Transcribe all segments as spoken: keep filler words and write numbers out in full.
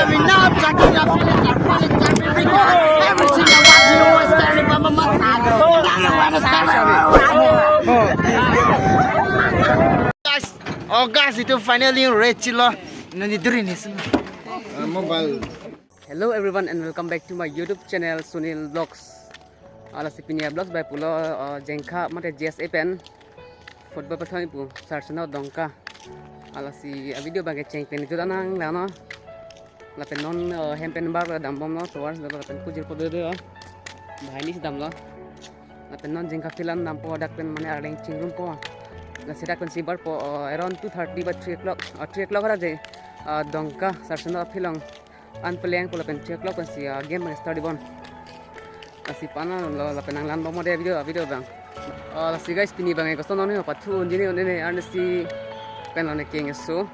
Now I'm talking your feelings, your feelings, everything. Everything I want you was standing by my side. Now you wanna stand by my side. Guys, oh guys, itu finally reach lo. Nani duri ni semua. Mobile. Hello everyone and welcome back to my YouTube channel Sunil Vlogs. Lasi pini a-vlogs bai pulo, uh, Jengkha mate J S A pen football pathon pu Sarchenot Dongka. Lasi a-video bang kecheng pen jut anang lano. Lapen non, uh, hem pen bar dambomlo, towards lapen kujir po do do. Bahai ni si damlo. Lapen non Jengkha field an dampo, dak pen mane arleng chingrumpo. Lasi dak pen si barpo, uh, around two thirty ba three o'clock. Uh, three o'clock ra je, uh, Dongka Sarchenot field along. An peleng pula pen three o'clock pensi, ah, game bang start dibon. Lasi panlo lapen nanglangbom mo dei video, video bang. Ah, lasi guys, pini bang ekosononi pathu unjini unjini arnisi pen lone keng so.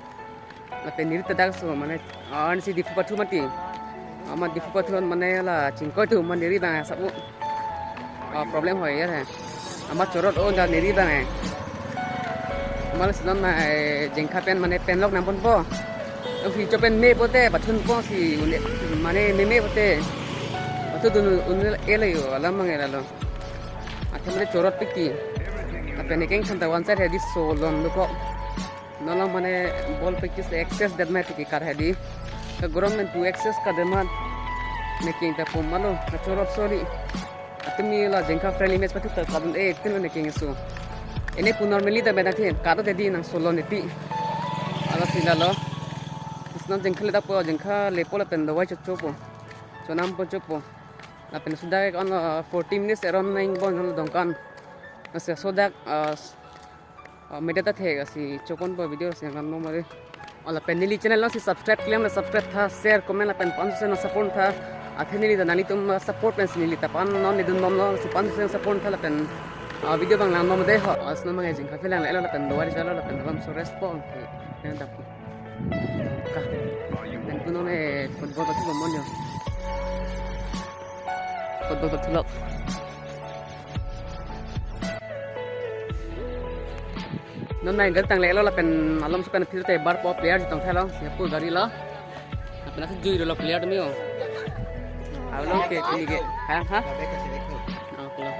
Lapen niri ta dak so mane, ah, arnisi Diphu pathu mati. Ama Diphu pathu mane la chingkoi tu mane niri bang sabu. Ah, problem hoi ya hai. Ama chorot o da niri bang eh. Ama lasi non ma, eh, Jengkha pen mane pen lok nangponpo. Ong si cho pen me pote, pathunpo si une, mane me me pote. Pathu dun un ele yo, alam mang elalo. Athe mane chorot piki. Lapen ekeng santa one side hedi solon dokok. Non along mane ball practice access det mai tiki kar hedi. Ke ground pen tu access kademat. Neking ta pum malo, kachorot soli. Atumi la Jengkha friendly match pathu ta kadun e tin neking so. Ene pu normally ta beda the, kado tedi nang solon eti. Lasi lalo. Isnan Jengkha le dapo, Jengkha lepo lapen dawai chochopo. Chonampo chopo. Lapen sudah on, uh, forty minutes around nang bon Dongka an. Lasi sodak, uh, Ah, media ta thek asi choponpo video si ngan mo mare. Lapen neli channel along si subscribe klem la subscribe tha, share, comment lapen pansu sen support tha. Athe neli ta nanglitum support pen si neli ta pan non nidun bomlo si pansu sen support tha lapen, ah, video bang langbom dei ho. Asna mang Jengkha field lang lelo lapen dawai jalo lapen dalam so rest po. Oke. Yang dap. Ka. Lapen punon eh football pathu bomnon yo. Football pathu lok. Non nai gari tang lelo lapen malom supen phir te barpo player jitong thelo, siapu gari lo. Lapen asa jui lo player tumi o. Along ke kini ke. Ha, ha? Ako lo.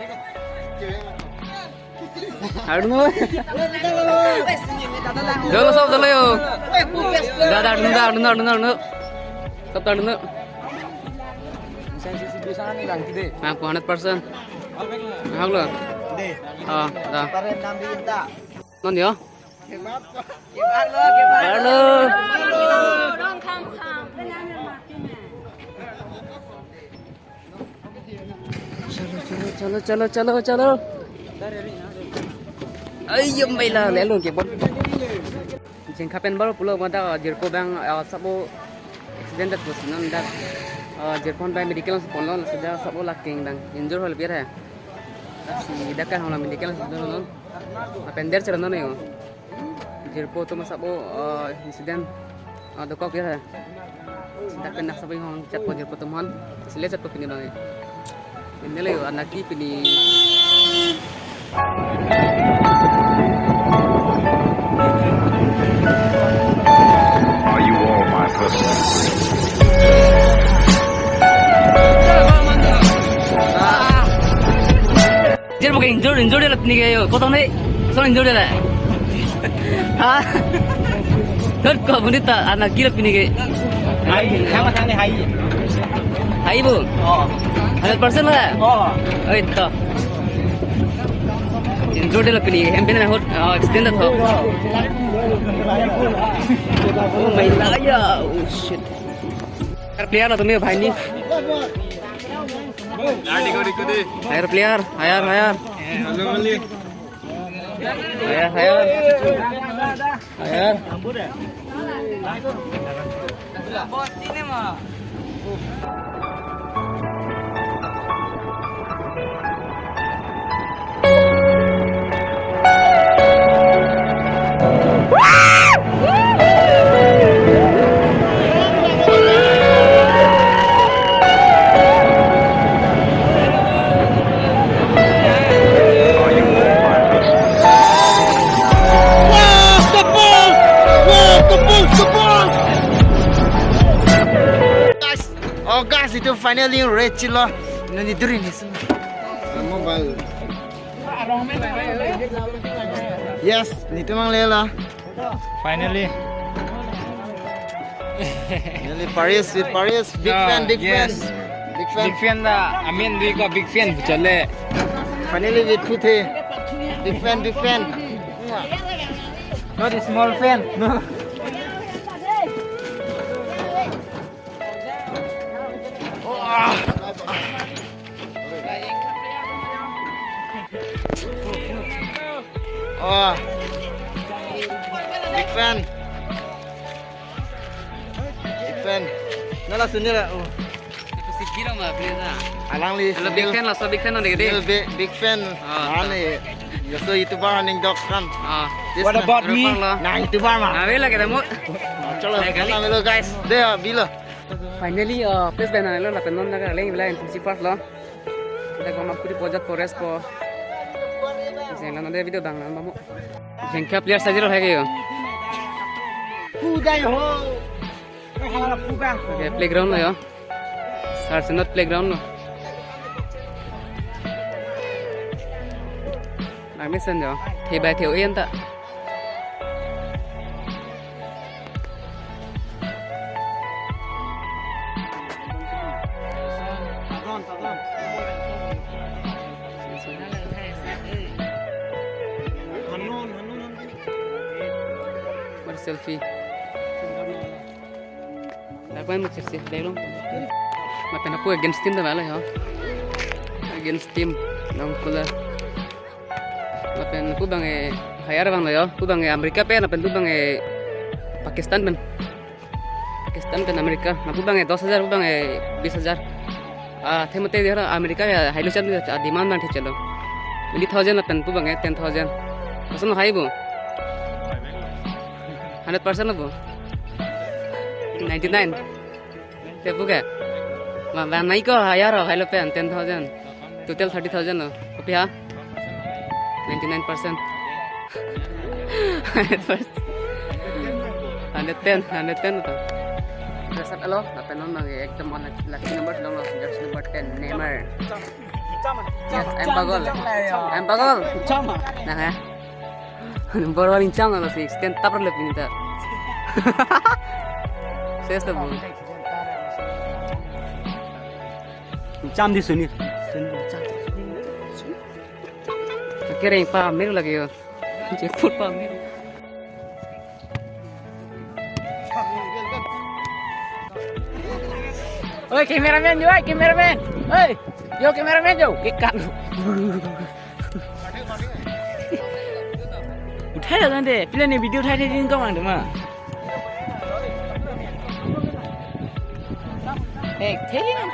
Arno. Dolo sob dolo yo. Dada arno, arno, arno, arno. Sob arno. Misalnya si bisa nih bang, gede. Aku hundred percent. Halo. Deh. Ah, dah. Pare enam di inta. Non yo. Halo. Chalo, chalo, chalo, chalo, chalo, chalo. Ayo, maila, lelo ke bon. Jengkha pen baro pulo mada jirpo bang, ah, sabo accident dak bos non dak, ah, jirpo bai medical si ponlo, sida sabo laking bang injure hol biar hai. Si dak kan hol medical si non non. Apen der chero non yo. Jirpo tu ma sabo, ah, incident, ah, dokok biar hai. Dak pen dak sabo hong chatpo jirpo tu mon. Sile chatpo pini bang. Pini le yo anak ki pini. Are you all my pussy? Jer bukan injure, injure dia lah pini ke yo. Kotong ni, so injure dia lah. Ha? Third ko bunyi ta anak gila pini ke. Hai, hai, hai, hai. Hai bu. Oh. Hundred percent lah. Oh. Oh itu. Injure dia lah pini. Hem pini hot, oh, extended ho. Oh my god, ya. Oh shit. Player lo tumi bhai ni. Hire player, hire, hire. Hire, hire. Hire. Wow, the balls! Wow, the balls, the balls! Oh guys, itum finally reach lo. Nani duri ni sum. Mobile. Yes, nelitum nangle lo. Finally. Finally Paris, with Paris, big fan, big fan. Big fan. Big fan da, amen dui ko big fan chale. Finally with Puthe, big fan, big fan. Not a small fan, no. Oh. Big fan. Big fan. Nala Sunil, oh. Itu si Giro ma, please, ah. Alangli Sunil. Big fan, laso big fan, oh, deh, deh. Sunil, big, big fan. Oh, ane, laso YouTuber aning dok kan. Ah. What about me? Nah, YouTuber ma. Ah, bela kita mo. Chalo, kali. Hello guys. Deh, bilo. Finally, uh, place pen nangle lo, lapen non naga leng bila N P C Park lo. Kita ko map kuri pojat forest po. Jeng lo nade video bang lo mamu. Jeng kap liar sajir lo hai ke yo. Kudai ho. Hala puga. Okay, playground lo yo. Sar senot playground lo. Nang mesen yo. Thei bai thei o-en ta. Mari selfie. Lapen mo selfie dai long. Lapen apu against team ta bala ho. Against team long kula. Lapen pu bang e hire bang lo yo, pu bang e America pen, lapen pu bang e Pakistan pen. Pakistan pen America, lapu bang e dos hajar, pu bang e bis hajar. Ah, the mate dia America ya, hailu chan dia, ah, demand bang the chalo. Twenty thousand lapen pu bang e ten thousand. Koson hai bo? Hundred percent lo bo? Ninety nine. Te pu ke? Ma, ma nai ko hire ho, hailo pen ten thousand. Total thirty thousand lo. Kopi ha? Ninety nine percent. Hundred percent. Hundred ten, hundred ten to. Dress up lo, lapen non nang ekdom on lucky number long lo, jersey number ten, Neymar. Yes, I'm Pagol. I'm Pagol. Nah, ha? Number one incham lo si, stand top lo pinta. Ses to bu. Incham di Sunil. Sunil incham. Kereng pamir lagi yo. Jeput pamir. Oi, cameraman jo, oi, cameraman. Oi, yo cameraman jo, kikan. Uthai lo tante, pila ne video uthai thai din ko mang dema. Eh, theli na.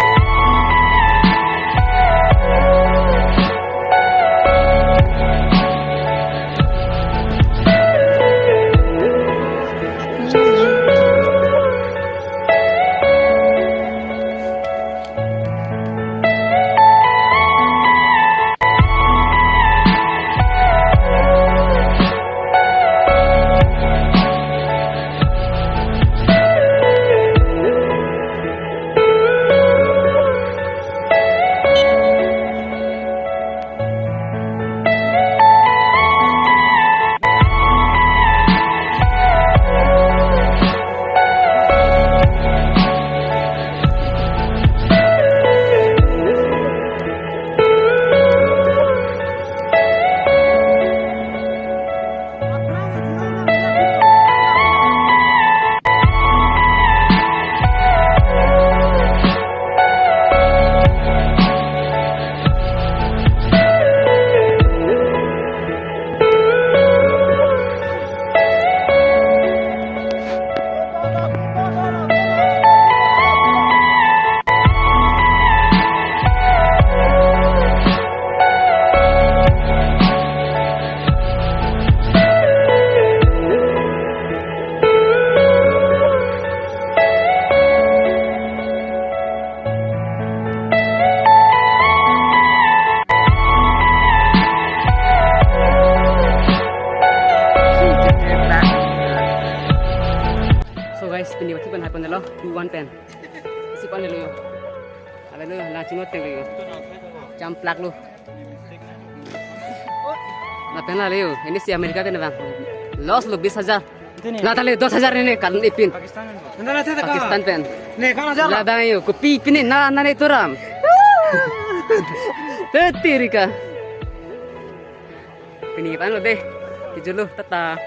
So guys, pini wathi pen hai pen lo, two one pen. Si pen lo yo. Lalu, lang chinglo teng lo. Champlak lo. Lapen la lo. Ini si Amerika pen bang. Loss lo bis hajar. Ito ni. La ta lo dos hajar ini kan ipin. Pakistan pen. Pakistan pen. Ne kan hajar. La bang yo, kopi ipin ni na na ni turam. Tetirika. Pini pan lo deh. Kijulu tata.